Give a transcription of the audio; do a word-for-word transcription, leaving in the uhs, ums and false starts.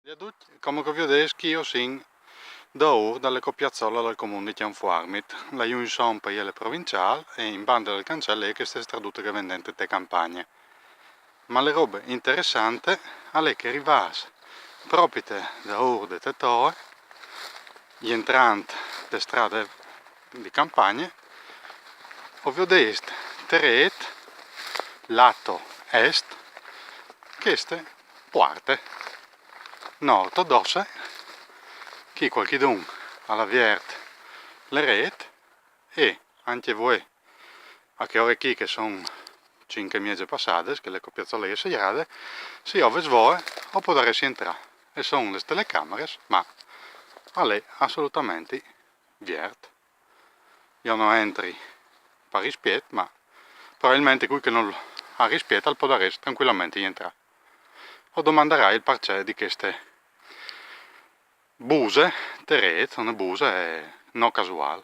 Salve a ducj, come che o viodês, chi o sin daûr da la ecopiazzola dal comun di Cjanfuarmit. Là jù insom par jê a la provinciâl e in bande dal cancel e je cheste stradute che e ven dentri te campagne. Ma la robe interessante al è che rivâts propite daûr de te toe, jentrant de strade di campagne, o viodês te rêt, lato est, cheste puarte. No, ortodosse, chi cualchidun al à viert la rêt e ancje vuê, a chê ore chi che a son cinc e mieze passades, che la ecopiazzola e je serade, se jo o vês voie o podarès jentrâ. E son lis telecameris, ma al è assolutamenti viert. Jo no jentri par rispiet, ma probabilmentri cui che nol à rispiet al podarès trancuilamenti jentrâ. O domandarai il parcè di cheste buse te rêt, une buse, eh, no casuâl.